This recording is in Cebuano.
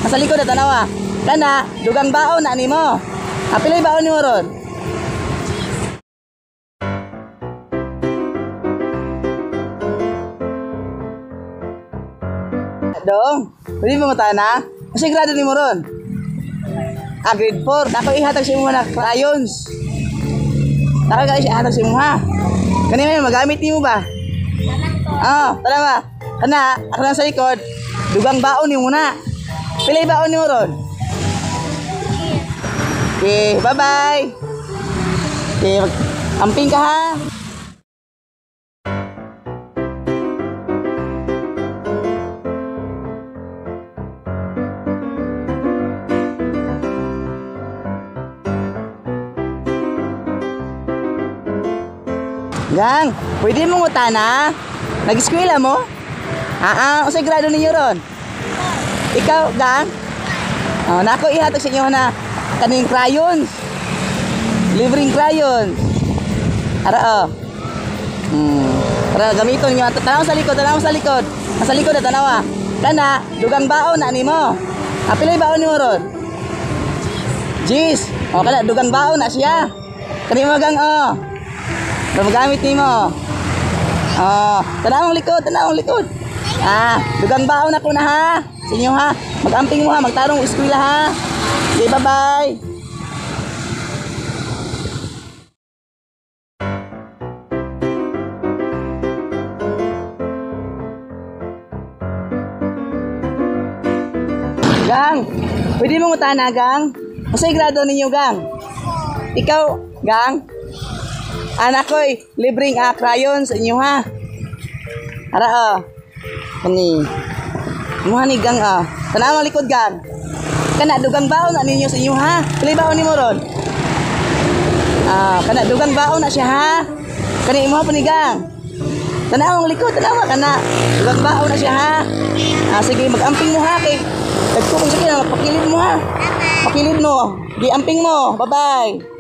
Sa likod na tanawa. Kana, dugang baon na nimo. Apilay baon nimo ron? Dong, pwede mo na? Kasi grado nimo ron? Ah, grade 4. Nako ihatag sa imo na crayons. Nako ka ihatag sa imo ha. Kani may magamit nimo ba? Ah, tara ba? Kana, ako lang sa likod. Dugang baon nimo na. Pila baon nimo ron? Okay, bye-bye. Okay, amping ka ha. Gang, pwede mong utana? Nag-eskwela mo? Ah, unsay grado ninyo ron? Ikaw, gang? Oh, nako ihatag sa inyo na kaning crayons. Libreng crayons. Ara oh. Para gamiton niyo ato. Tanaw sa likod, tanaw sa likod. Sa likod na tanawa. Kana, dugang baon na nimo. Apilay baon nimo ron? Jis. Oh, kana dugang baon na siya. Kani mo gang oh. Magamit nimo. Oh, tanawang likod, tanawang likod. Ah, dugang baon ako na ha. Sa inyo ha. Mag-amping mo ha, magtarong eskwela ha. Okay, bye-bye. Gang, pwede mong utana, gang? Unsay grado ninyo, gang? Ikaw, gang? Anak ko'y libreng crayon sa inyo ha. Ara oh. Kani. Muha ni gang ah. Tanaw ang likod gang. Kana dugang baon na ninyo sa inyo ha. Pili baon nimo ron? Ah, kana dugang baon na siya ha. Kani imo pa ni gang. Tanaw ang likod, tanaw kana. Dugang baon na siya ha. Ah, sige mag-amping mo ha kay dagko kung sige magpakilid mo ha. Pakilid mo. Gi amping mo. Bye-bye.